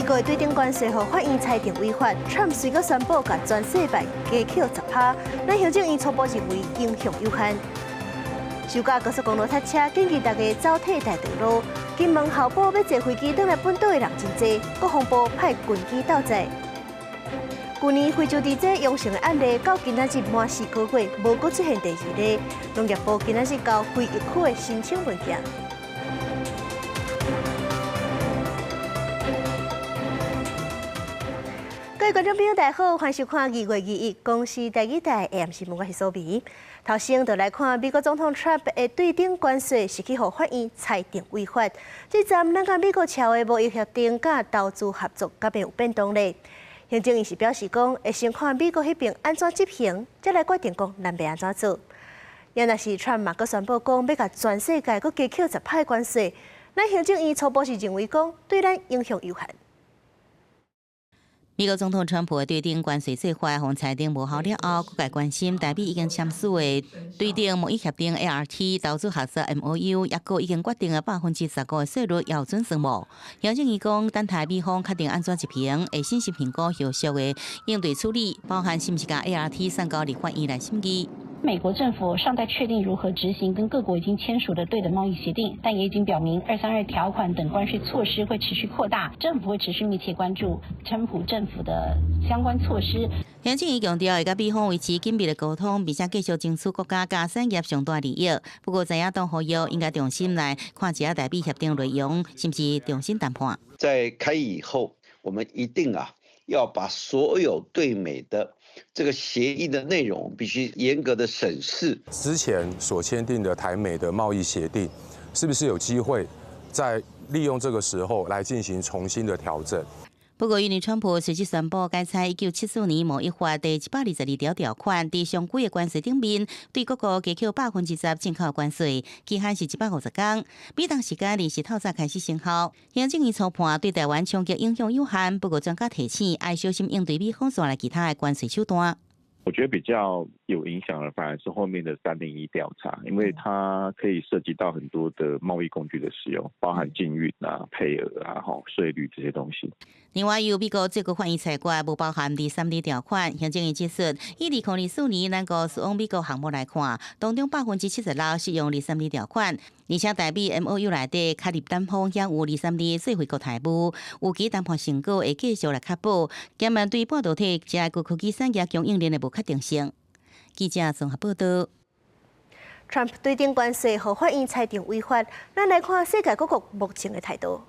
國的對等關稅予法院裁定違法，Trump 隨閣宣布共全世界加扣10趴，咱行政院初步認為影響有限。暑假高速公路塞車，建議大家走替代道路。金門候補欲坐飛機轉來本島的人真濟，國防部派軍機鬥載。舊年非洲佇這陽性的案例，到今仔日滿4個月，無閣出現第二例。農業部今仔日交非疫區的申請文件。各位觀眾朋友，大家好，歡迎收看2月21公視台語台 AM 新聞，我是蘇美。頭先就來看美國總統 Trump 的對等關稅是去予法院裁定違法。這站咱佮美國簽的貿易協定佮投資合作，敢會有變動咧？行政院是表示講，會先看美國彼邊按怎執行，才來決定講咱欲按怎做。也若是 Trump 嘛，閣宣布講欲共全世界閣加扣10趴關稅，咱行政院初步是認為講對咱影響有限。美國總統川普的對等關稅做法，予裁定無效了後，各界關心台美已經簽署的對等貿易協定 ART 投資合作 MOU，抑閣已經決定的15%的稅率猶準算無？行政院講，等待美方確定按怎執行，會審慎評估後續的應對處理，包含是毋是共 ART 送交立法院來審議。美國政府尚待確定如何執行跟各國已經簽署的對等貿易協定，但也已經表明232條款等關稅措施會持續擴大，政府會持續密切關注川普政府的相關措施。行政院強調，會佮美方維持緊密的溝通，並且繼續爭取國家佮產業上大利益。不過，在野黨呼籲應該重新來看一下台美協定內容，是毋是重新談判。在開議以後，我們一定啊要把所有對美的這個協議的內容必須嚴格的審視。之前所簽訂的台美的貿易協定，是不是有機會再利用這個時候來進行重新的調整？不過，因為川普隨即宣布改採1974年貿易法第122條條款，佇常規的關稅頂面，對各國加扣10%進口關稅，期限是150天。美東時間二十透早開始生效。行政院初判對台灣衝擊影響有限，不過專家提醒，愛小心應對美方紲來其他的關稅手段。我覺得比較有影響的，反而是後面的301調查，因為它可以涉及到很多的貿易工具的使用，包含禁運啊、配額啊、吼稅率這些東西。另外，由美國最高法院裁決無包含232條款，行政院指出，以2024年咱國輸往美國項目來看，當中76%適用二三二條款，而且台美 MOU 內底確立談風險有二三二最惠國待遇，預期談判成果會繼續來確保，減慢對半導體這高科技產業供應鏈的無確定性。記者綜合報道。 Trump 對等關稅予法院裁定違法，咱來看世界各國目前的態度。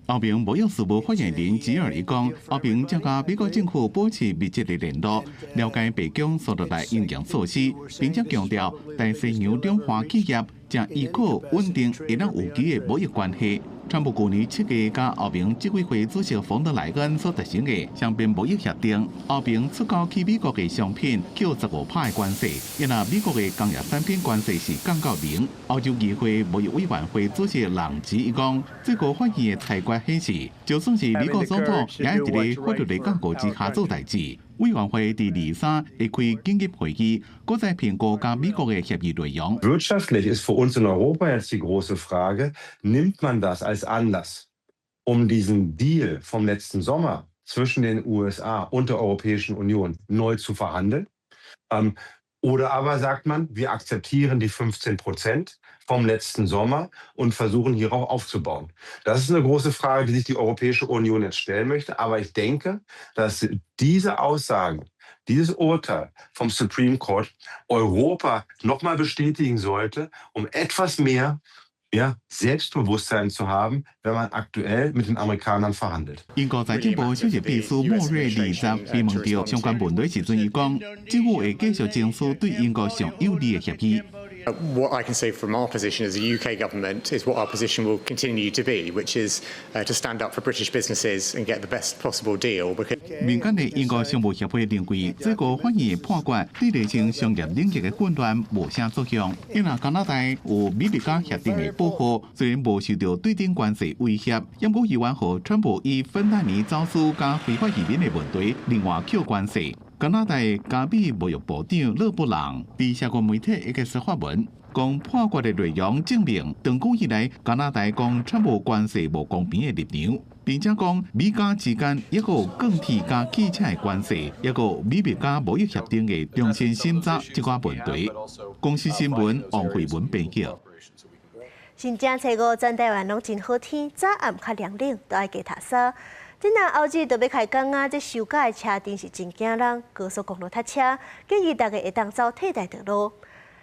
歐盟貿易事務發言人吉爾伊講，歐盟正佮美國政府保持密切的聯絡，了解白宮紲落來應變措施，並且強調大西洋兩岸企業正依靠穩定會當預期的貿易關係。川普舊年7月佮歐盟執委會主席馮德萊恩所達成的雙邊貿易協定，歐盟出口去美國的商品扣15趴的關稅，因為美國的工業產品關稅是降到零。歐洲議會貿易委員會主席朗吉伊講，最高法院的裁決顯示，就算是美國總統，也會佇法律的架構之下做代誌。委員會佇23會開緊急會議，閣再評估佮美國的協議內容。 Wirtschaftlich ist für uns in Europa jetzt die große Frage: Nimmt man das als Anlass, um diesen Deal vom letzten Sommer zwischen den USA und der Europäischen Union neu zu verhandeln? Oder aber sagt man, wir akzeptieren die 15% vom letzten Sommer und versuchen, hierauf aufzubauen? Das ist eine große Frage, die sich die Europäische Union jetzt stellen möchte. Aber ich denke, dass diese Aussagen, dieses Urteil vom Supreme Court Europa nochmal bestätigen sollte, um etwas mehr, ja, Selbstbewusstsein zu haben, wenn man aktuell mit den Amerikanern verhandelt. 英國財政部首席秘書莫瑞20被問到相關問題時陣，伊講政府會繼續爭取對英國上有利的協議。 What I can say from our position as a UK government is what our position will continue to be, which is to stand up for British businesses and get the best possible deal. Because 民間的英國商務協會認為，最高法院判決對釐清商業領域的混亂無啥作用。因為加拿大有美利加協定的保護，雖然無受到對等關稅威脅，毋過猶原予川普以芬太尼走私佮非法移民的問題，另外扣關稅。加拿大加美貿易部長勒布朗佇社交媒體 X 發文，講判決的內容證明，長久以來加拿大講川普關稅無公平的立場。並且講美加之間抑閣有鋼鐵佮汽車的關稅，抑閣有美墨加貿易協定的重新審查這寡問題。公視新聞王慧文編譯。新正初五，全台灣攏真好天，早暗較涼冷，都愛加疊衫。這若後日就欲開工啊！這收假的車陣是真驚人，高速公路塞車，建議大家會當走替代道路。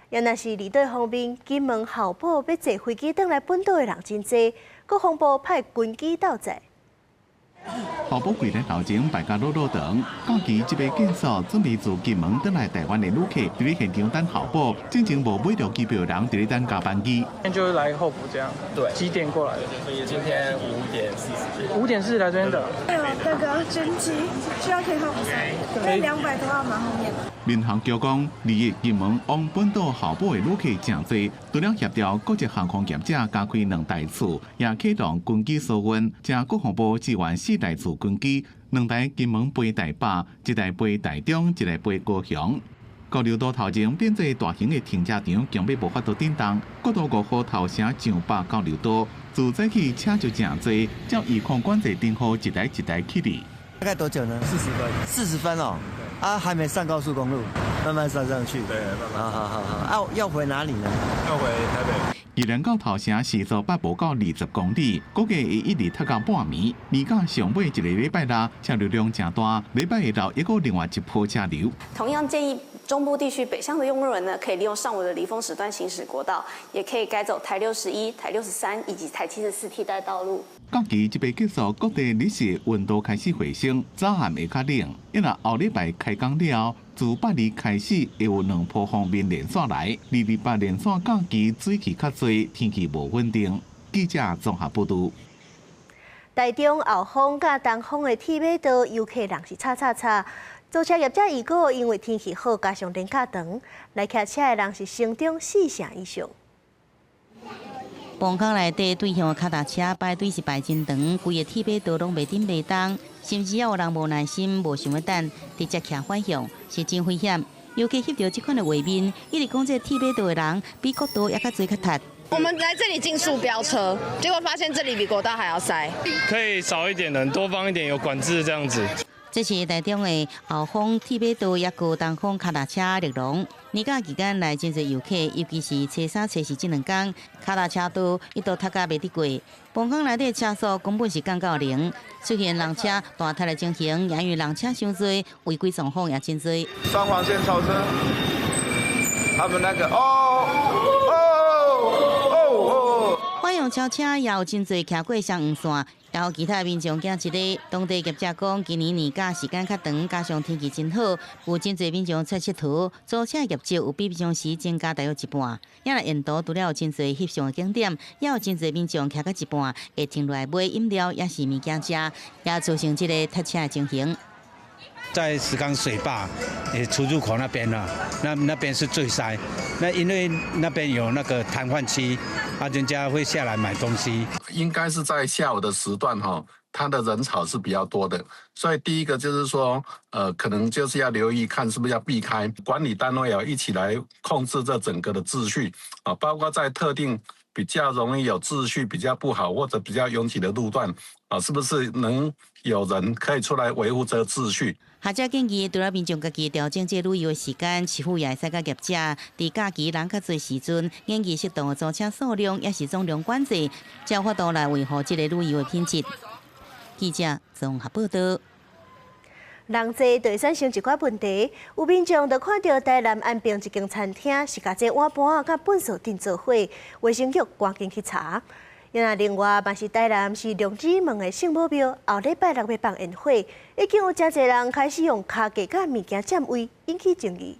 也若是離島方面，金門候補欲坐飛機轉來本島的人真濟，國防部派軍機鬥載。候補櫃台頭前排甲老老長，假期這擺結束，準備自金門轉來台灣的旅客，佇咧現場等候補，進前無買著機票的人佇咧等加班機。就是來候補這樣，對，幾點過來的？今天5點40。5點40來這邊的。有那個軍機需要可以候補，因為200多號蠻後面。民航局講，離金門往本島候補的旅客誠濟，除了協調國際航空業者加開兩台次，也啟動軍機疏運，請國防部支援四台次軍機，兩台金門飛台北，一台飛台中，一台飛高雄。交流道頭前變做大型的停車場，強欲無法度振動。國道5號頭城上北交流道，自早起車就誠濟，照預控管制燈號一台一台起哩。大概多久呢？40分。40分哦，啊，還沒上高速公路，慢慢上上去。對，慢慢。好好好好，啊，要回哪裡呢？要回台北。宜蘭到頭城時速八無到20公里，估計會一直塞到半暝。年假上尾一個禮拜六，車流量誠大，禮拜下晝抑閣另外一波車流。同樣建議中部地區北向的用路人呢，可以利用上午的離峰時段行駛國道，也可以改走台61、台63以及台74替代道路。假期這擺結束，各地日時溫度開始回升，早暗會較冷。因為後禮拜開工了後，自8日開始會有兩波鋒面連線來，2、2、8連線假期水汽較濟，天氣無穩定。記者綜合報導。台中後豐佮東豐的鐵馬道遊客人是吵吵吵，租車業者預估因為天氣好，加上連假長，來騎車的人是成長四成以上。磅空內底對向的跤踏車排隊是排真長，規个鐵馬道攏袂振袂動，甚至也有人無耐心，無想欲等，直接騎反向，是真危險。遊客翕著這款的畫面，一直講這鐵馬道的人比國道猶較濟較塞。我們來這裡競速飆車，結果發現這裡比國道還要塞。可以少一點人，多放一點有管制這樣子。這是台中的後豐鐵馬道，抑閣東豐跤踏車綠龍。年假期間來真濟遊客，尤其是初三、初四這兩天，跤踏車道一度塞甲袂得過。磅空內底車速根本是降到零，出現人車大塞的情形，也因為人車傷濟，違規狀況也真濟。雙黃線超車，他們那個哦哦哦哦，反向超車也有真濟騎過雙黃線。也予其他民眾驚一个，當地業者講，今年年假時間較長，加上天氣真好，有真濟民眾出𨑨迌，租車業績有比平常時增加大約一半。也來沿途除了有真濟翕相的景點，也有真濟民眾騎到一半會停落來買飲料，抑是物件食，也造成這个塞車的情形。在石岡水壩，出入口那邊啊，那邊是最塞。那因為那邊有那個攤販區，啊，人家會下來買東西。應該是在下午的時段哈，它的人潮是比較多的，所以第一個就是說，可能就是要留意看是不是要避開，管理單位要一起來控制這整個的秩序啊，包括在特定比較容易有秩序比較不好或者比較擁擠的路段啊，是不是能有人可以出來維護這個秩序？學者建議，除了民眾家己調整這旅遊的時間，市府也會使佮業者佇假期人較濟時陣，研議適當的租車數量，抑是總量管制，才有法度來維護這个旅遊的品質。記者綜合報導。人濟就會產生一寡問題，有民眾就看著台南安平一間餐廳是共這碗盤仔佮糞埽陣做伙，衛生局趕緊去查。那另外嘛是台南市龍之門的聖母廟，後禮拜六欲放煙火，已經有誠濟人開始用跤架佮物件佔位，引起爭議。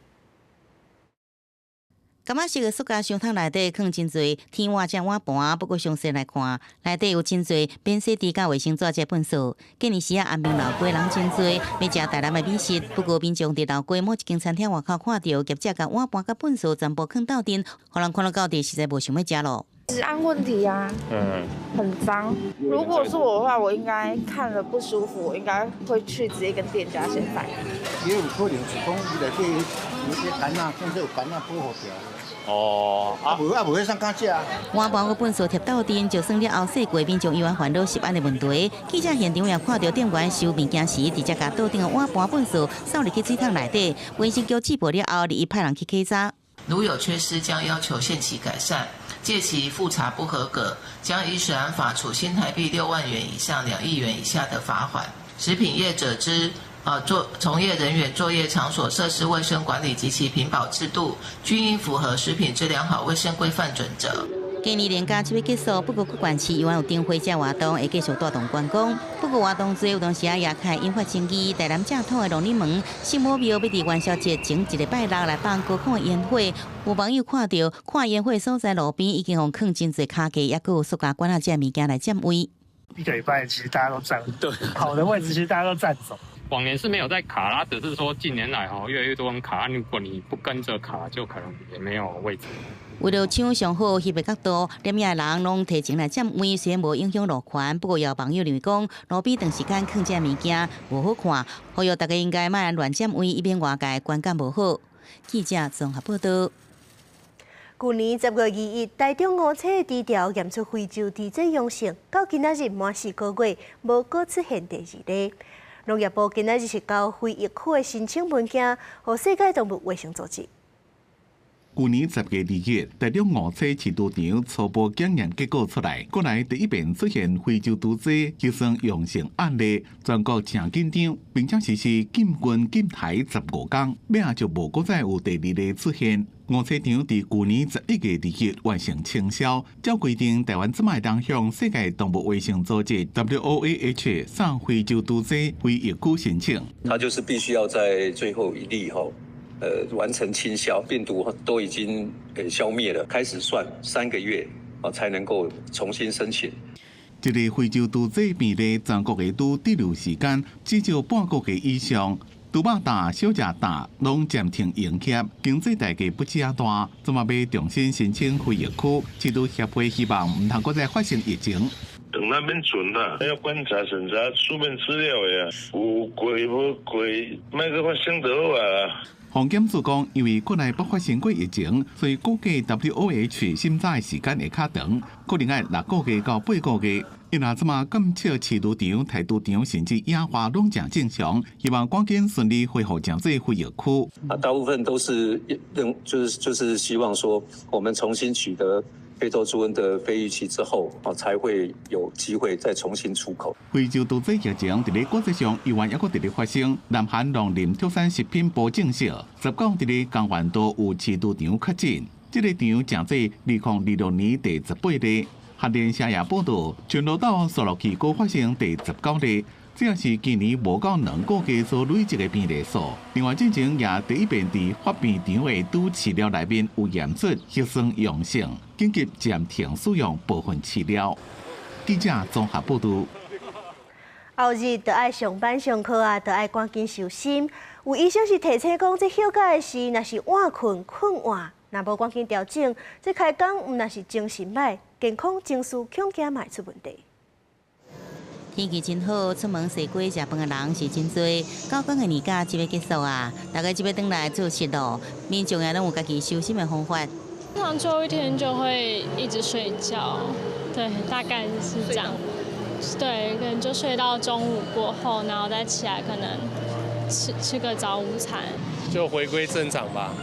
柑仔色的塑膠箱桶內底囥真濟天碗這碗盤，不過詳細來看，內底有真濟免洗櫥佮衛生紙這糞埽。今年時仔安平老街人真濟，欲食台南的美食。不過民眾佇老街某一間餐廳外口看著業者共碗盤佮糞埽全部囥鬥陣，予人看了到底實在無想欲食囉。食安問題啊，很髒。如果是我的話，我應該看了不舒服，我應該會去直接跟店家先反映。也有可能是講伊內底有些桿仔，甚至有桿仔保護掉。哦，啊無啊無，彼啥敢食。碗盤佮糞埽貼鬥陣，就算了後洗過，民眾依然煩惱食安的問題。記者現場也看著店員收物件時，直接共桌頂的碗盤糞埽掃入去水桶內底。衛生局接報了後，立即派人去檢查。如有缺失，將要求限期改善。屆期複查不合格，將依食安法處新台幣6萬元以上2億元以下的罰款。食品業者之作從業人員作業場所設施衛生管理及其評保制度，均應符合食品之良好衛生規範準則。今年連假七欲結束，不過各縣市依然有燈會這活動會繼續帶動觀光。不過活動多，有當時仔也會引發爭議。台南正統的龍里門聖母廟欲佇元宵節前一禮拜六來放高空的煙火，有網友看著看煙火所在路邊已經予囥真濟跤架，抑閣有塑膠罐仔這物件來佔位。一個禮拜其實大家都佔，對，好的位置其實大家都佔走。往年是沒有在卡啦，只是說近年來吼越來越多人卡，如果你不跟着卡，就可能也沒有位置。為著搶上好翕的角度，連夜人攏提前來佔位，雖然無影響路權，不過也有網友認為講，路邊長時間囥這物件無好看，呼籲大家應該莫亂佔位，以免外界觀感無好。記者綜合報道。舊年10月21，台中梧棲的豬寮驗出非洲豬瘟陽性，到今仔日滿4個月，無閣出現第二例。農業部今仔日是交非疫區的申請文件，予世界動物衛生組織。舊年10月21，台中梧棲飼豬場初步檢驗結果出來，國內第一遍出現非洲豬瘟核酸陽性案例，全國誠緊張，並且實施禁軍禁台15天，尾仔就無閣再有第二例出現。梧棲場佇舊年11月21完成清消，照規定，台灣這擺會當向世界動物衛生組織 WOAH 送非洲豬瘟非疫區申請。他就是必須要在最後一例後，完成清消，病毒都已經消滅了，開始算3個月啊，才能夠重新申請。這個非洲豬瘟病例全國的都滯留時間至少半個月以上，豬肉檔、小食檔攏暫停營業，經濟代價不止遐大，這擺欲重新申請非疫區，飼豬協會希望毋通閣再發生疫情。等那邊準啦，要觀察審查書面資料呀，有過無過，莫閣發生就好啊。防檢署講，因為國內捌發生過疫情，所以估計 WOAH 審查的時間會較長，可能愛6個月到8個月。伊若這馬監測飼豬場、刣豬場，甚至野化攏誠正常，希望趕緊順利恢復成做非疫區。啊，大部分都是認，就是希望說，我們重新取得非洲豬瘟的非疫區之後，啊，才會有機會再重新出口。非洲豬瘟疫情佇咧國際上依然猶閣佇咧發生。南韓農林畜產食品部證實，19佇咧江原道有飼豬場確診，這个場成做2026年第18例。韓聯社也報導，全羅道紲落去閣發生第19例，這也是今年無夠2個月所累積的病例數。另外，進前也第一遍佇發病場的豬飼料內面有驗出核酸陽性，緊急暫停使用部分飼料。記者綜合報導。後日就愛上班上課啊，就愛趕緊收心。有醫生是提醒講，這歇假的時，若是晚睏睏晚，若無趕緊調整，這開工毋但是精神䆀，健康情緒恐驚嘛會出問題。天氣真好，出門踅街食飯的人是真濟。9天的年假這欲結束啊，大家這欲轉來做實咯。民眾也攏有家己收心的方法。通常最後一天就會一直睡覺，對，大概是這樣。對，可能就睡到中午過後，然後再起來，可能吃吃個早午餐。就回歸正常吧，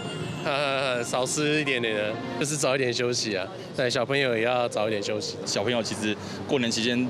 少吃一點點的，就是早一點休息啊。對，小朋友也要早一點休息。小朋友其實過年期間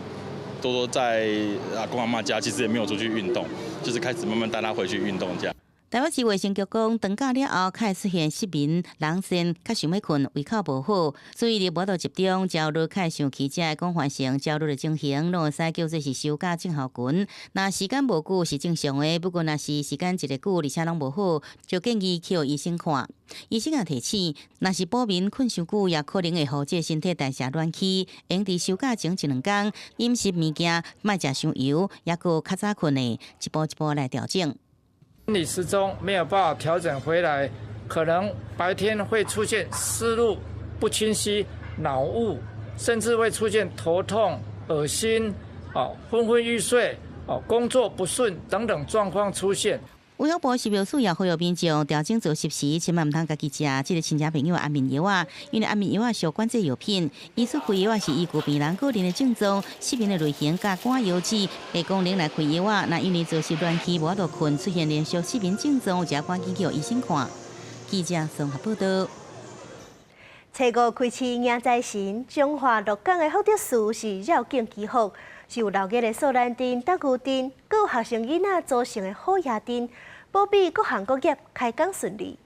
多多在阿公阿嬤家，其實也沒有出去運動，就是開始慢慢帶他回去運動這樣。台北市衛生局講，長假了後，開始出現失眠、人神較想欲睏、胃口無好、注意力無法度集中、焦慮、較會生氣，這個廣泛性焦慮的情形，攏會使叫做是休假症候群。若時間無久是正常的，不過若是時間一个久，而且攏無好，就建議去予醫生看。醫生也提醒，若是補眠睏傷久，也可能會予這個身體代謝亂去。應佇休假前一兩工，飲食物件莫食傷油，抑閣較早睏的，一步一步來調整。生理時鐘沒有辦法調整回來，可能白天會出現思路不清晰、腦霧，甚至會出現頭痛、噁心、昏昏欲睡、工作不順等等狀況出現。衛福部食藥署也呼籲民眾調整作息時，千萬毋通家己食這个親戚朋友的安眠藥仔，因為安眠藥仔屬管制藥品，醫師開藥仔是依據病人個人的症狀、失眠的類型佮肝腰子的功能來開藥仔。若因為作息亂去無法度睏，出現連續失眠症狀，就趕緊叫醫生看。記者綜合報導。初五開市迎財神，彰化鹿港的福德祠是繞境祈福，是有鬧熱的素蘭陣、鬥牛陣，閣有學生囡仔組成的虎爺陣，保庇各行各業開工順利。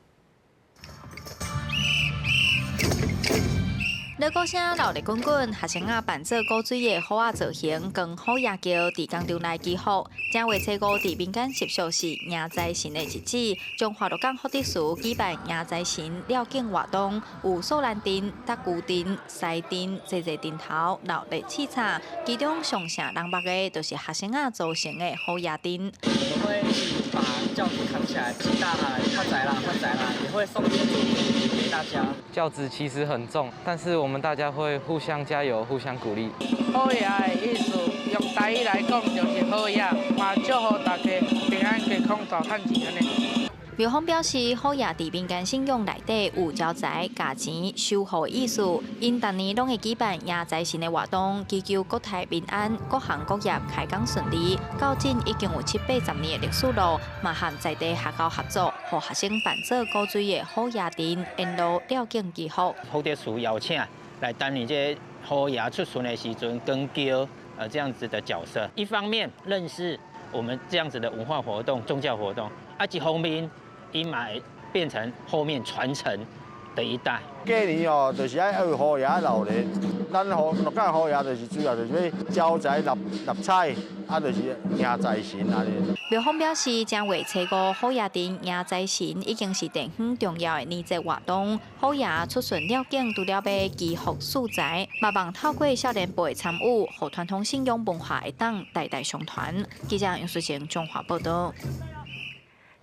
鑼鼓聲熱鬧滾滾，學生仔扮做古錐的虎仔造型，扛虎爺轎佇工場內祈福。正月初五佇民間習俗是迎財神的日子，彰化鹿港福德祠舉辦迎財神繞境活動，有素蘭陣、鬥牛陣、獅陣、濟濟陣頭、鬧熱刺炒，其中上受人目的，就是學生仔組成的虎爺陣。我們會把轎子扛起來，大喊發財啦，發財啦，也會送一些祝福給大家。轎子其實很重，但是我們大家會互相加油，互相鼓勵。虎爺的意思，用台語來講就是好爺，嘛祝福大家平安健康大趁錢按呢。廟方表示，虎爺佇民間信仰內底有招財、咬錢、守護的意思，𪜶逐年攏會舉辦迎財神的活動，祈求國泰民安、各行各業開工順利。到今已經有七八十年的歷史咯，嘛和在地學校合作，予學生扮做古錐的虎爺陣，沿路繞境祈福。福德祠邀請來擔任這虎爺出巡的時陣，扛轎這樣子的角色。一方面認識我們這樣子的文化活動、宗教活動，一方面伊嘛會變成後面傳承的一代。過年哦，就是愛愛虎爺鬧熱，咱虎鹿港虎爺就是主要就是欲招財納納采，就是迎財神按呢。廟方表示，正月初五虎爺陣迎財神已經是地方重要的年節活動。虎爺出巡繞境，除了欲祈福賜財，嘛望透過少年輩參與，予傳統信仰文化會當代代相傳。記者楊淑賢彰化報導。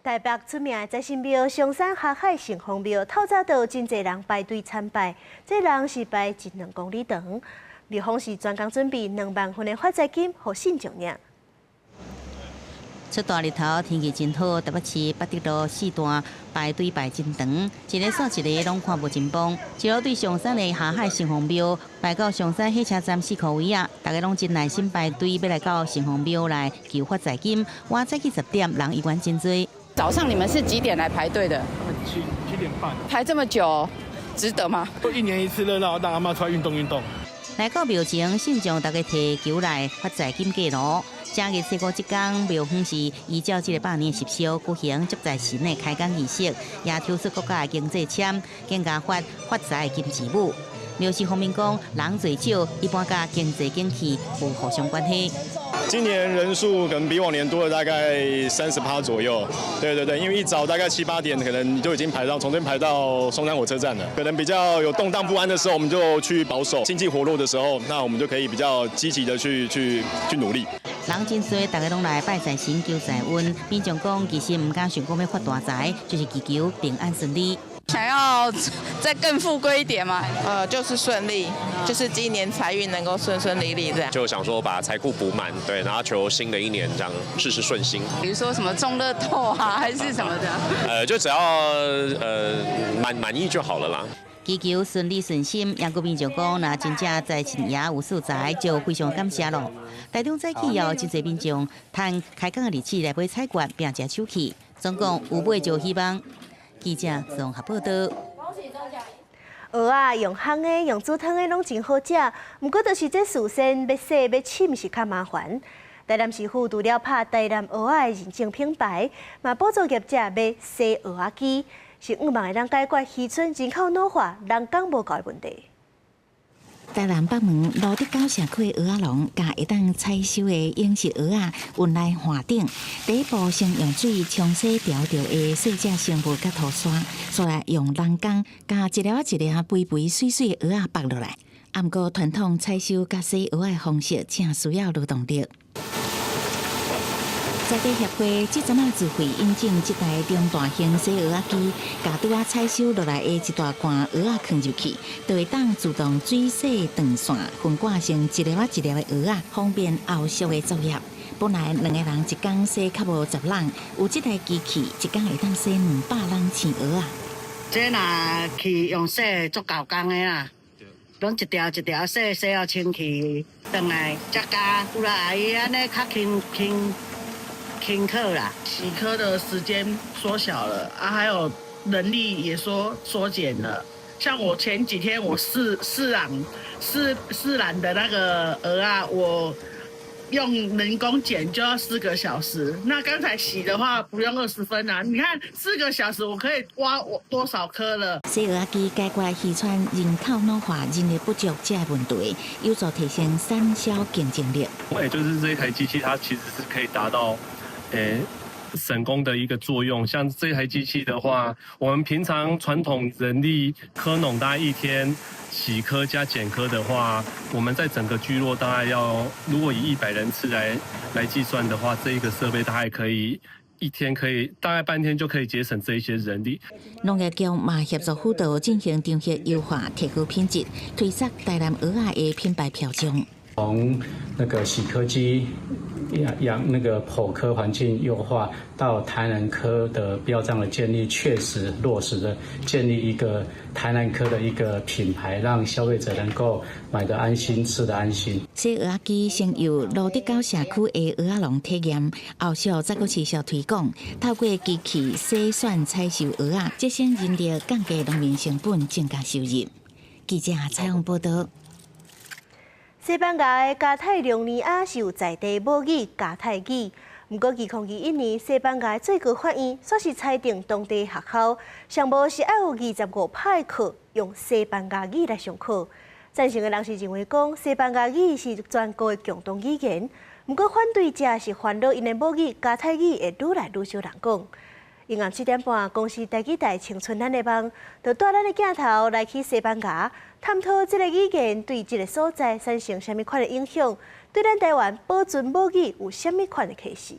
台北出名的財神廟松山霞海城隍廟，透早就有真濟人排隊參拜，這人是排一兩公里長。廟方是專工準備2萬份的發財金，予信眾領。出大日頭，天氣真好，台北市八德路四段排隊排真長，一个煞一个，攏看無真拚。一路對松山的霞海城隍廟排到松山火車站四箍位仔，大家攏真耐心排隊，欲來到城隍廟來求發財金。倚早起10點，人依然真濟。早上你們是幾點來排隊的？7點半。排這麼久，值得嗎？一年一次熱鬧，讓阿嬤出來運動運動。來到廟前，信眾大家提球來發財金過爐。正月初五這天，廟方是依照這个百年習俗舉行接財神的開工儀式，也抽出國家的經濟籤，更加發發財金字母。廟事方面講，人濟少，一般佮經濟景氣無互相關係。今年人數可能比往年多了大概30%左右。對對對，因為一早大概7、8點，可能你就已經排到從這邊排到松山火車站了。可能比較有動盪不安的時候，我們就去保守；經濟活絡的時候，那我們就可以比較積極的去努力。人真濟，大家攏來拜財神求財運。民眾講，其實毋敢想講欲發大財，就是祈求平安順利。想要再更富貴一點嗎？就是順利，就是今年財運能夠順順利利這樣。就想說把財庫補滿，對，然後求新的一年這樣事事順心。比如說什麼中樂透啊，還是什麼的？就只要滿意就好了啦。祈求順利順心，也閣民眾講，若真正財神爺有賜財，就非常感謝咯。台中早起哦，真濟民眾趁開工的日子來買彩券，拼一手氣。總共有買就希望。記者綜合報導。蚵仔用烘的、用煮湯的攏真好食，毋過就是這事先欲洗欲沁是較麻煩。台南市府除了拍台南蚵仔的認證品牌，嘛補助業者買洗蚵仔機，是向望會當解決漁村人口老化、人工無夠的問題。台南北門蘆竹溝社區的蚵仔農，共會當採收的養殖蚵仔運來岸頂。第一步先用水沖洗釣著的細隻生物佮塗沙，煞來用人工共一粒仔一粒肥肥媠媠的蚵仔縛落來。毋過傳統採收佮洗蚵仔的方式，誠需要勞動力。在地協會這陣仔自費引進這台中大型洗蚵仔機，共拄仔採收落來的一大罐蚵仔囥入去，就會當自動水洗斷線，分割成一粒仔一粒的蚵仔，方便後續的作業。本來兩个人一工洗較無十籠，有這台機器，一工會當洗200籠青蚵仔。這若去用洗足夠工的啦，攏一條一條洗，洗予清氣，轉來才加。有啦，阿姨按呢較輕輕輕巧啦。洗蚵的時間縮小了，啊，還有人力也縮縮減了。像我前幾天我四籃四四籃的那個蚵仔，我用人工剪就要四個小時，那剛才洗的話不用20分啊！你看四個小時我可以挖我多少顆了？洗蚵仔機解決漁村人口老化、人力不足這個問題，有助提升產銷競爭力。誒，就是這一台機器，它其實是可以達到省工的一個作用。像這台機器的話，我們平常傳統人力蚵農大概一天洗蚵加剪蚵的話，我們在整個聚落大概要，如果以100人次來計算的話，這一個設備大概可以一天可以大概半天就可以節省這一些人力。農業局嘛協助輔導進行長期優化，提高品質，推廣台南蚵仔的品牌標準。從那個洗蚵機養養那個剖蚵環境優化，到台南蚵的標章的建立，確實落實了建立一個台南蚵的一個品牌，讓消費者能夠買得安心，吃得安心。洗蚵仔機先由蘆竹溝社區的蚵仔農體驗，後續再閣持續推廣，透過機器篩選採收蚵仔，節省人力，降低農民成本，增加收入。記者採訪報導。西班牙的加泰隆尼亞是有在地母語加泰語，毋過2021年，西班牙最高法院煞是裁定當地學校上無是愛有25%的課用西班牙語來上課。贊成的人士認為講，西班牙語是全國的共同語言，毋過反對者是煩惱𪜶的母語加泰語會愈來愈少人講。晚暗7點半，公視台語台青春咱的夢，就帶咱的鏡頭來去西班牙，探討這个語言對這个所在產生啥物款的影響，對咱台灣保存母語有啥物款的啟示。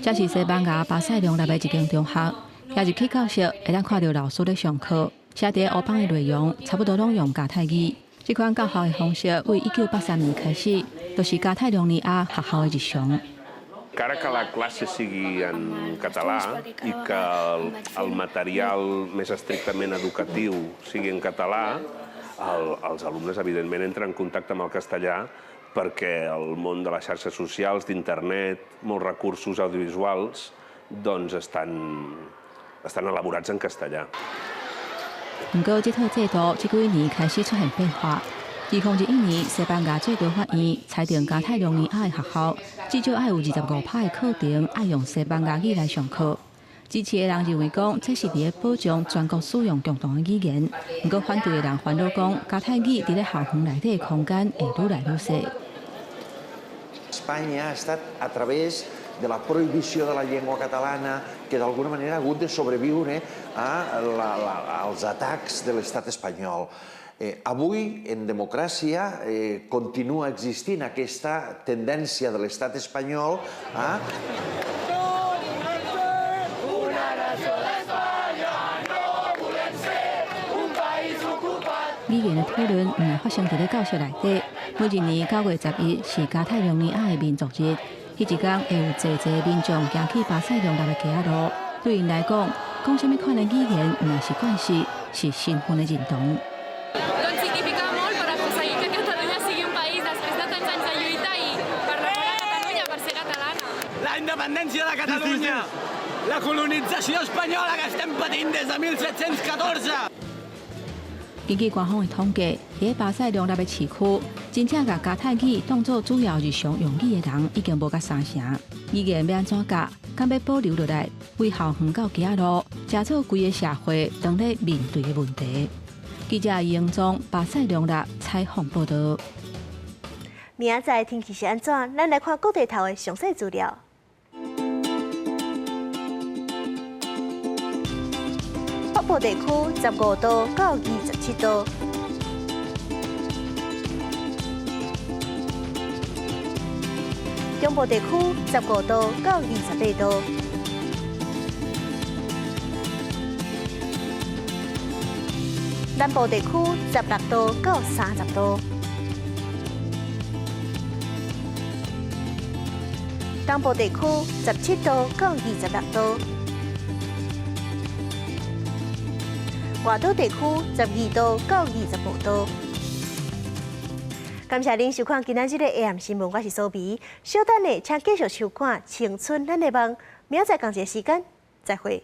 這是西班牙巴塞隆納的一間中學，行入去教室，會當看著老師咧上課，寫佇黑板的內容差不多攏用加泰語。這款教學的方式，為1983年開始，就是加泰隆尼亞學校的日常。 Encara que la classe sigui en català i que el material més estrictament educatiu sigui en català, els alumnes, evidentment, entren en contacte amb el castellà perquè el món de les xarxes socials, d'internet, molts recursos audiovisuals, doncs estan elaborats en castellà. 毋過，這套制度這幾年開始出現變化。2021年，西班牙最高法院裁定加泰隆尼亞的學校至少愛有25%的課程愛用西班牙語來上課。支持的人認為講，這是佇咧保障全國使用共同的語言。毋過反對的人煩惱講，加泰語佇咧校園內底的空間會愈來愈細。 Espanya ha estat a través de la prohibició de la llengua catalana que d'alguna manera ha hagut de sobreviure als atacs de l'estat espanyol. Avui, en democràcia, continua existint aquesta tendència de l'estat espanyol a No volem ser una nació d'Espanya, no volem ser un país ocupat. 語言的討論毋但發生佇咧教室內底。每一年9月11是加泰隆尼亞的民族日，彼一工會有濟濟民眾行去巴塞隆納的街仔路。對𪜶來講，講啥物款的語言毋但是關係，是身份的認同。 Doncs significa molt per aconseguir que Catalunya sigui un país després de tants anys de lluita i per l'amor a Catalunya, per ser catalana. La independència de Catalunya! La colonització espanyola que estem patint des de 1714! 根據官方的統計，佇巴塞隆納的市區，真正共加泰語當做主要日常用語的人已經無甲三成。語言欲按怎教？敢欲保留落來？為校園到街仔路，成做規个社會當咧面對的問題。記者楊宗巴塞隆納採訪報導。明仔載天氣是按怎？咱來看各地頭的詳細資料。北部地區15度到27度。中部地區15度到28度。南部地區16度到30度，東部地區17度到26度，外島地區12度到25度。感謝您收看今仔日的 AM 新聞，我是蘇美。稍等下，請繼續收看《青春咱的夢》，明仔載仝一个時間，再會。